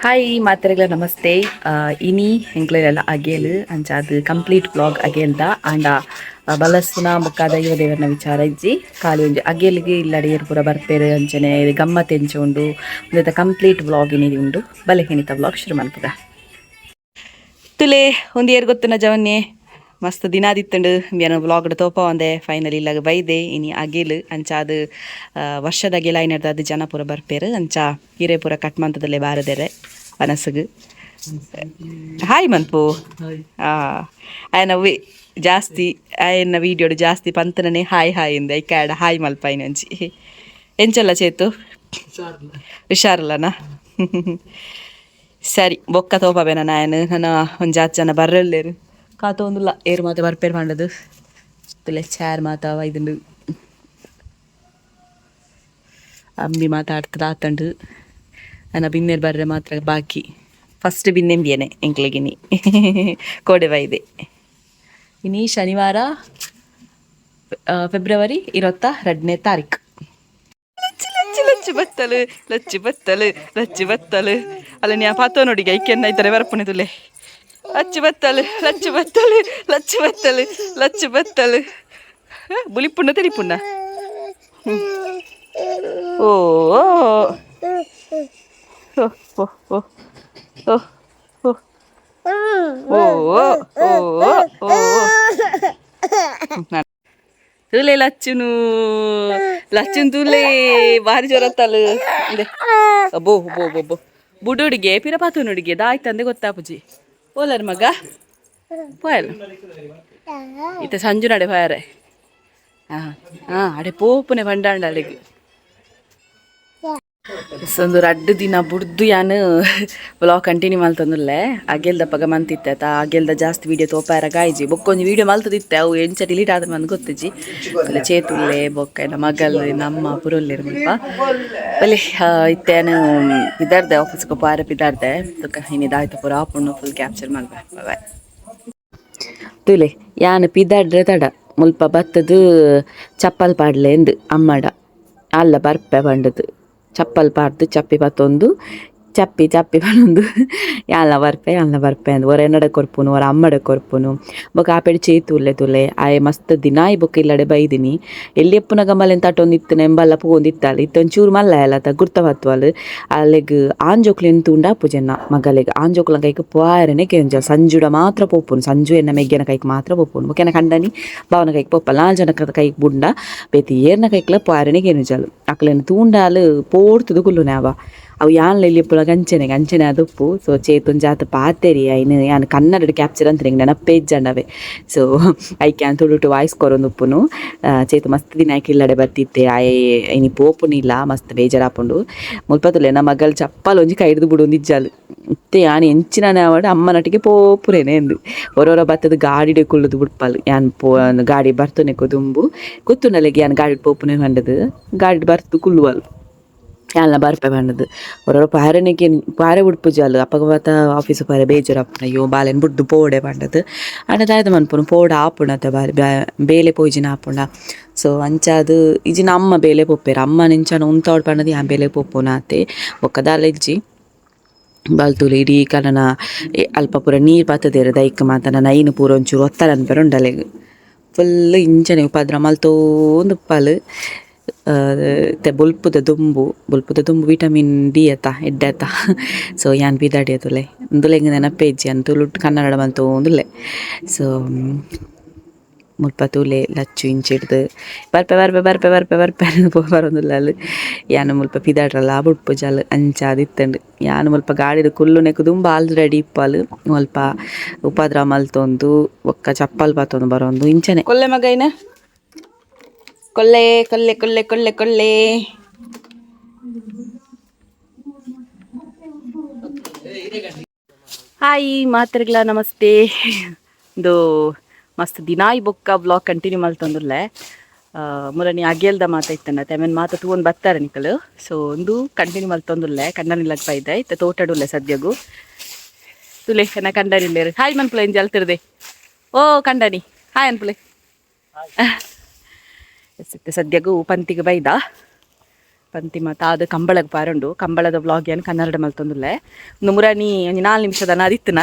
Hi ಮಾತೆರೆಗ್ಲ namaste. ಇನಿ ಎಂಕ್ಲೆಲ್ಲ ಅಗೇಲ್ ಅಂಚಾದ್ complete vlog ಅಗೇಲ್ದ. ಆಂಡ ಬಲಸುನ ಬೊಕ್ಕ ದೈವ ದೇವರನ ವಿಚಾರ ಇಜ್ಜಿ. ಖಾಲಿ ಒಂಜಿ ಅಗೇಲ್ಗೆ ಇಲ್ಲಡೆ ಏರ್ ಪೂರ ಬರ್ಪೇರು, ಅಂಚನೆ ಗಮ್ಮತ್ ಎಂಚ ಉಂಡು, ಉಂದೆತ ಕಂಪ್ಲೀಟ್ ವ್ಲಾಗ್ ಇನಿ ಉಂಡು. ಬಲೆ, ಇನಿತ ವ್ಲಾಗ್ ಶುರು ಮನ್ಪುಗ. ತುಲೆ, ಒಂದು ಏರ್ ಗೊತ್ತುನ ಜವನ್ಯೆ? ಮಸ್ತ್ ದಿನಾದಿತ್ತುಂಡು ಇಂಬ್ಯನ ವ್ಲಾಗ್ ತೋಪ ಒಂದೆ. ಫೈನಲ್ ಇಲ್ಲಾಗ ಬೈದೆ. ಇನಿ ಅಗೇಲ್ ಅಂಚಾದ್ ವರ್ಷದ ಅಗೇಲ್ ಆಯ್ನರ್ದಾದ್ ಜನ ಪೂರ ಬರ್ಪೇರು. ಅಂಚ ಹಿರೇ ಪೂರ ಕಟ್ ಮಂತದಲ್ಲೇ ಬಾರದೆರೆ ಮನಸ್ಸುಗು. ಹಾಯ್ ಮನ್ಪು. ಆಯನ ಜಾಸ್ತಿ ಆಯನ ವೀಡಿಯೋಡು ಜಾಸ್ತಿ ಪಂತನೇ ಹಾಯ್ ಹಾಯ್ ಇಂದ. ಐಕಾಡ ಹಾಯ್ ಮಲ್ಪಾಯಿನ ಅಂಚಿ. ಎಂಚಲ್ಲ ಚೇತು, ಹುಷಾರಲ್ಲನಾ? ಸರಿ, ಬೊಕ್ಕ ತೋಪಬೇನ ನಾಯನ್. ನನ್ನ ಒಂಜಾತ್ ಜನ ಬರ್ರಲ್ಲೇರು, ಕಾತೊಂದುಲ್ಲ ಏರು ಮಾತ ಬರ್ಪೇರು ಪಂಡದು. ತುಲೆ, ಚಾರ್ ಮಾತ ಐದುಂಡು. ಅಂಬಿ ಮಾತಾಡ್ತದ ಆತಂಡು. ನನ್ನ ಬಿನ್ನೆರ್ ಬರ್ರೆ ಮಾತ್ರ ಬಾಕಿ. ಫಸ್ಟ್ ಬಿನ್ನೆಂಬಿಯನೆ ಎಂಕ್ಲೆಗಿನಿ ಕೋಡೆ ಬೈದೆ. ಇನಿ ಶನಿವಾರ, ಫೆಬ್ರವರಿ 22ನೇ ತಾರೀಕು. ಲಚ್ಚು ಲಚ್ಚು ಲಚ್ಚು ಬತ್ತಲು, ಲಚ್ಚು ಬತ್ತಲು, ಲಚ್ಚು ಬತ್ತಲು. ಅಲ್ಲ, ನೀ ಪಾತೋ ನೋಡಿ ಐಕೆನ್ನ ಇದ್ದಾರೆ ಬರಪುಣೆ. ತುಲೆ, ಲಚ್ಚು ಬತ್ತಲು, ಲಚ್ಚು ಬತ್ತಲು, ಲಚ್ಚು ಬತ್ತಲು, ಲಚ್ಚು ಬತ್ತಲು. ಬುಲಿಪುಣ್ಣ ತಿಳಿಪುಣ್ಣ. ಓ ಓ ಓ ಓ ಓ ಓ ಓ ಓ ಓ ಓ ಓ. ತುಲೆ ಲಚ್ಚುನು, ಲಚ್ಚುನ್ ತುಲೆ, ಭಾರಿ ಜೋರತ್ತಲು. ಅಬ್ಬೋ ಅಬ್ಬೋ ಅಬ್ಬೋ. ಬುಡುಡಿಗೆ ಪಿರ ಪಾತುನುಡಿಗೆ ದಾಯ್ತಂದೆ ಗೊತ್ತಾಪುಜಿ. ಓಲರ್ ಮಗ ಪೋಯಲ್ ಇತ್ತ ಸಂಜು ನಡೆ ಪೋಯಾರೆ. ಹಾಂ ಹಾಂ, ಅಡೆ ಪೋಪುನೆ ಬಂಡಾಂಡ ಅಲ್ಲಿಗೆ. ಒಂದು ರಡ್ಡು ದಿನ ಬುಡ್ದು ಯಾನ್ ವ್ಲಾಗ್ ಕಂಟಿನ್ಯೂ ಮಲ್ತೊಂದುಲ್ಲೆ. ಅಗೆಲ್ದ ಪಗ ಮಂತಿತ್ತೆ ಆತ. ಅಗೆಲ್ದ ಜಾಸ್ತಿ ವೀಡಿಯೋ ತೋಪಾರ ಗಾಯ್ಜಿ. ಬೊಕ್ಕೊಂಜಿ ವೀಡಿಯೋ ಮಲ್ತದಿತ್ತೆ, ಅವು ಎಂಚ ಡಿಲೀಟ್ ಆದ ಮಂದ್ ಗೊತ್ತಿಜ್ಜಿ. ಅಲ್ಲ, ಚೇತುಲ್ಲೆ ಬೊಕ್ಕ ಎನ್ನ ಮಗಲ್ ನಮ್ಮ ಪುರೊಲ್ಲೆರ್ ಮುಲ್ಪ. ಬಲೆ, ಇತ್ತೆ ಯಾನ್ ಪಿದಾರ್ದೆ, ಆಫೀಸ್ಗೆ ಪಾರ ಪಿದಾರ್ದೆ. ಬೊಕ್ಕ ಇನಿ ದಾಯ್ತ ಪೂರ ಆಪುಂಡು, ಫುಲ್ ಕ್ಯಾಪ್ಚರ್ ಮಲ್ಪೆ. ಬಾಯ್. ತುಲೆ, ಯಾನ್ ಪಿದಾಡ್ರೆ ತಡ ಮುಲ್ಪ ಬತ್ತದು ಚಪ್ಪಲ್ ಪಾಡ್ಲೆ ಎಂದ್ ಅಮ್ಮಡ. ಅಲ್ಲ ಬರ್ಪೆ ಪಂಡದು ಚಪ್ಪಲ್ ಪಾಡ್ದು ಚಪ್ಪಿ ಪತ್ತೊಂದು ಚಪ್ಪಿ ಚಪ್ಪಿ ಪನೊಂದು ಯಾನ್ಲ ಬರ್ಪೆ, ಯಾನ್ಲ ಬರ್ಪೆ ಅಂದ್. ಒರ ಎನ್ನಡ ಕೊರ್ಪುನು, ಒರ ಅಮ್ಮಡ ಕೊರ್ಪುನು. ಬೊಕ ಆಪೆಡ್ ಚೇತು ಉಲ್ಲೆ. ತುಲೆ, ಆಯೆ ಮಸ್ತ್ ದಿನಾಯಿ ಬೊಕ್ಕ ಇಲ್ಲಡೆ ಬೈದಿನಿ. ಎಲ್ಲಿ ಎಪ್ಪುನ ಗಮಲೆನ್ ತಟೊಂದು ಇತ್ತನೆ ಎಂಬಲ್ಲ ಪೋವೊಂದಿತ್ತಾಲ್. ಇತ್ತೆ ಒಂಚೂರು ಮಲ್ಲ ಆಯಲ್, ಗುರ್ತ ಪತ್ತುವಲ್. ಅಲೆಗ್ ಆಂಜೋಕ್ಲೆನ್ ತೂಂಡ ಆಪುಜೆನ್ನ ಮಗಲೆಗ್. ಆಂಜೋಕ್ಲೆನ ಕೈಕ್ ಪೋಯೆರೆನೆ ಕೇಂಜ. ಸಂಜುಡ ಮಾತ್ರ ಪೋಪುನು. ಸಂಜು ಎನ್ನ ಮೆಗ್ಗೆನ ಕೈಕ್ ಮಾತ್ರ ಪೋಪುನು. ಬೊಕ್ಕ ಎನ್ನ ಕಂಡನಿ ಬಾವನ ಕೈಕ್ ಪೋಪಲ್. ನಾಲ್ ಜನ ಕೈಕ್ ಬುಂಡ ಬೇತಿ ಏರ್ನ ಕೈಕ್ಲ ಪೋಯೆರೆನೆ ಕೇನುಜಲ್. ಅಕ್ಲೆನ್ ತೂಂಡಾಲ್ ಪೋಡ್ತುದು ಕುಲ್ಲುನೆ ಅವ. ಅವು ಯಾನ್ಲ ಇಲ್ಲಿ ಇಪ್ಪುನಗ ಅಂಚನೆ ಅಂಚನೆ ಅದುಪ್ಪು. ಸೊ ಚೇತುನ್ ಜಾತ ಪಾತೆರಿ. ಐನ್ ಯಾನ್ ಕನ್ನಡಡ್ ಕ್ಯಾಪ್ಚರ್ ಅಂತ ನಿಂಗೆ ನೆನಪೇ ಇಜ್ಜಂಡವೆ. ಸೊ ಐಕ್ ಯಾನ್ ತುಳುಟು ವಾಯ್ಸ್ ಕೊರೊಂದು ಉಪ್ಪುನು. ಚೇತು ಮಸ್ತ್ ದಿನ ಆಯ್ಕೆ ಇಲ್ಲಡೆ ಬತ್ತಿತ್ತೆ. ಆಯೆ ಇನಿ ಪೋಪುನಿಲ್ಲ, ಮಸ್ತ್ ಬೇಜಾರಾಪುಂಡು. ಮುಲ್ಪ ತುಲೆ, ನಮ್ಮ ಮಗಲ್ ಚಪ್ಪಲ್ ಒಂಜಿ ಕೈ ಹಿಡ್ದು ಬಿಡೊಂದು ಇಜ್ಜಾಲು. ಇತ್ತೆ ಯಾನ್ ಎಂಚಿನನೆ ಆವಡ್ ಅಮ್ಮನೊಟ್ಟಿಗೆ ಪೋಪುರೇನೆ ಎಂದು ಒರೊರ ಬತ್ತದ ಗಾಡಿಡೆ ಕುಲ್ಲುದು ಬುಡ್ಪಲ್. ಯಾನ್ ಪೋ ಗಾಡಿ ಬರ್ತುನೆ ದುಂಬು ಗೊತ್ತುಂಡಲೆಗೆ ಯಾನ್ ಗಾಡಿ ಪೋಪುನೆ ಪಂಡದು ಗಾಡಿ ಬರ್ತು ಕುಲ್ಲುವಲ್. ಯಾನ್ಲ ಬರ್ಪೆ ಪಂಡದು ಒರೊರ ಪಾರನೆಗೆ ಪಾರೆ ಬುಡ್ಪುಜಾಲು. ಅಪಗ ಮಾತ ಆಫೀಸ್ ಪಾರೆ ಬೇಜಾರಾಪುಂಡು, ಅಯ್ಯೋ ಬಾಲೆನ್ ಬುಡ್ದು ಪೋಡೆ ಪಂಡದು. ಆಂಡ ದಾದ ಮನ್ಪುನು, ಪೋಡ ಆಪುಂಡು ಅತ ಬಾರಿ ಬೇಲೆ ಪೋಯಿಜಿನ ಆಪುಂಡ. ಸೊ ಅಂಚಾದ್ ಇಜಿನ ಅಮ್ಮ ಬೇಲೆ ಪೋಪೆರ್. ಅಮ್ಮ ನಿಂಚನ ಉಂತಾವಡ್ ಪಂಡದು ಯಾನ್ ಬೇಲೆ ಪೋಪುನ ಆತೆ. ಬೊಕ್ಕ ದಾಲ ಇಜ್ಜಿ. ಬಲ್ತುಲು ಇಡೀ ಕನನ ಅಲ್ಪ ಪೂರ ನೀರು ಪತ್ತುದೆರ್ ದೈಕ್ ಮಾತ. ನನ ಐನ್ ಪೂರ ಒಂಚೂರು ಒತ್ತಡ ಅನ್ಪೆರ್ ಉಂಡಲೆಗ್. ಫುಲ್ ಇಂಚನೆ ಉಪದ್ರ ಮಲ್ತೋಂದು ಉಪ್ಪಲ್. ಇತ್ತೆ ಬೊಲ್ಪುದ ದುಂಬು, ಬೊಲ್ಪುದ ದುಂಬು ವಿಟಮಿನ್ ಡಿ ಅತ್ತ, ಎಡ್ಡೆ ಅತ್ತ. ಸೊ ಯಾನ್ ಪಿದಾಡಿಯ ತುಲೆ ಉಂದುಲ ಎಂಕ್ ನೆನಪೇ ಇಜ್ಜಿ. ಯಾನ್ ತುಳುಟ್ ಕನ್ನಡ ಮಲ್ತೋಂದುಲ್ಲೆ. ಸೊ ಮುಲ್ಪ ತೂಲೆ, ಲಚ್ಚು ಇಂಚಿಡ್ದು ಬರ್ಪೆ ಬರ್ಪೆ ಬರ್ಪೆ ಬರ್ಪೆ ಬರ್ಪೆ ಬರೋದುಲ್ಲಲ್. ಯಾನ್ ಮುಲ್ಪ ಪಿದಾಡ್ರಲ ಬುಡ್ಪುಜಲ್, ಅಂಚಾದಿತ್ತುಂಡು. ಯಾನ್ ಮುಲ್ಪ ಗಾಡಿಡ್ ಕುಲ್ಲುನೆಕ್ ದುಂಬು ಆಲ್ರೆಡಿ ಇಪ್ಪಲ್ ಮುಲ್ಪ ಉಪದ್ರ ಮಲ್ತೊಂದು. ಬೊಕ್ಕ ಚಪ್ಪಲ್ ಪತ್ತೊಂದು ಬರೊಂದು ಇಂಚನೆ. ಕೊಲ್ಲೆ ಮಗೈನ, ಕೊಲ್ಲೆ ಕೊಲ್ಲೆ ಕೊಲ್ಲೆ ಕೊಲ್ಲೆ ಕೊಲ್ಲೆ. ಹಾಯ್ ಮಾತ್ರೆಗ್ಲ ನಮಸ್ತೆ. ಇಂದು ಮಸ್ತ್ ದಿನಾಯಿ ಬೊಕ್ಕ ವ್ಲಾಗ್ ಕಂಟಿನ್ಯೂ ಮಲ್ತೊಂದುಲ್ಲೆ. ಮುರನಿ ಅಗೇಲ್ದ ಮಾತ ಇತ್ತನ ತೆಮೆನ್ ಮಾತ ತೂವೊಂದು ಬತ್ತಾರೆ ನಿಕಲು. ಸೊ ಒಂದು ಕಂಟಿನ್ಯೂ ಮಲ್ತೊಂದುಲ್ಲೆ. ಕಂಡನಿಲ್ಲಗ್ ಬೈದೆ, ಇತ್ತೆ ತೋಟಡುಲ್ಲೆ ಸದ್ಯಗು. ತುಲೆ, ಎನ್ನ ಕಂಡನಿಲ್ಲೇರು. Hi ಮನ್ಪುಲೆ MG ಅಲ್ತಿರ್ದೆ. ಓ ಕಂಡನಿ, ಹಾಯ್ ಅನ್ಪುಲೆ. ಇತ್ತೆ ಸದ್ಯಗು ಪಂತಿಗೆ ಬೈದ. ಪಂತಿ ಮಾತ ಅದು ಕಂಬಳಗ್ ಪಾರುಂಡು. ಕಂಬಳದ ವ್ಲಾಗ್ ಏನು ಕನ್ನಡ ಮಲ್ತೊಂದುಲ್ಲೆ. ಒಂದು ಮುರಾನಿ ಒಂಜಿ ನಾಲ್ ನಿಮಿಷದ ಅದಿತ್ತುನ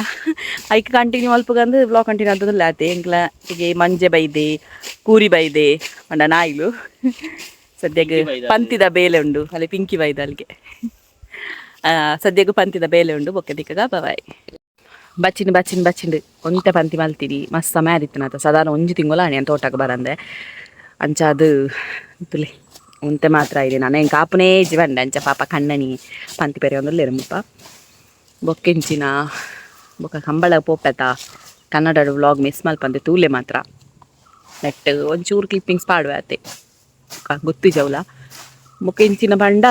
ಐಕ್ ಕಂಟಿನ್ಯೂ ಮಲ್ಪುಗಂದು ವ್ಲಾಗ್ ಕಂಟಿನ್ಯೂ ಅಂತಂದುಲ್ಲೆ ಆತೆ. ಎಂಕ್ಲ ಹೀಗೆ ಮಂಜೆ ಬೈದೆ, ಕೂರಿ ಬೈದೆ ಪಂಡ ನಾಯಿಲು. ಸದ್ಯಗ್ ಪಂತಿದ ಬೇಲೆ ಉಂಡು. ಅಲ್ಲಿ ಪಿಂಕಿ ಬೈದ ಅಲ್ಲಿಗೆ. ಸದ್ಯಗ್ ಪಂತಿದ ಬೇಲೆ ಉಂಡು. ಬೊಕ್ಕ ದಿಕ್ಕಗ ಬಾಯ್. ಬಚ್ಚಿನ ಬಚ್ಚಿನ ಬಚ್ಚಿಂಡು ಒಂತೆ ಪಂತಿ ಮಲ್ತಿರಿ. ಮಸ್ತ್ ಸಮಯ ಆದಿತ್ತಿನ ಸಾಧಾರಣ ಒಂಜಿ ತಿಂಗಳು ಆಣಿ ತೋಟಕ್ಕೆ ಬರಂದೆ. ಅಂಚಾದು ತುಲೆ ಒಂತೆ ಮಾತ್ರ ಇದೆ. ನಾನು ಎಂಕ್ ಆಪುನೇ ಜೀವಂಡೆ. ಅಂಚ ಪಾಪ ಕಣ್ಣನಿ ಪಂತಿ ಪೆರೆ ಮುಲ್ಪ. ಬೊಕ್ಕೆಂಚಿನ ಬೊಕ್ಕ ಕಂಬಳ ಪೋಪೆತ ಕನ್ನಡ ವ್ಲಾಗ್ ಮಿಸ್ ಮಲ್ಪಂದೆ ತೂಲೆ ಮಾತ್ರ. ನೆಟ್ ಒಂಚೂರು ಕ್ಲಿಪ್ಪಿಂಗ್ಸ್ ಪಾಡುವೆ ಅತೆ ಗೊತ್ತಿಜವುಲ. ಬೊಕ್ಕ ಇಂಚಿನ ಪಂಡ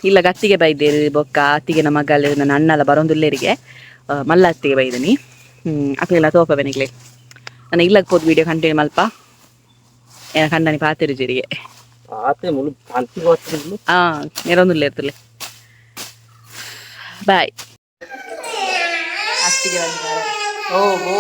ಇಲ್ಲ ಗತ್ತಿಗೆ ಬೈದೇರು. ಬೊಕ್ಕ ಅತ್ತಿಗೆನ ಮಗಲು ನನ್ನ ಅಣ್ಣಲ ಬರೋಂದುಲ್ಲೇರಿಗೆ ಮಲ್ಲ ಅತ್ತಿಗೆ ಬೈದನಿ. ಅಕ್ಲೆಲ್ಲ ತೋಪ ಬೆನಿಗ್ಲೆ. ನನ್ನ ಇಲ್ಲಗ್ ಪೋದು ವಿಡಿಯೋ ಕಂಟಿನ್ಯೂ ಮಲ್ಪ. ಏನ ಕಣ್ಣನಿ ಪಾತೆರು ಜರಿಗೆ. ಆತೆ ಮುಳು ಪಂತಿ ಗೊತ್ತಿಲ್ಲ. ಆ ನೆರೊಂದುಲ್ಲೇರ್ತಲೆ. ಬಾಯ್. ಅತ್ತಿಗೆ ಬಂದಿದ್ದಾರೆ. ಓ ಓ.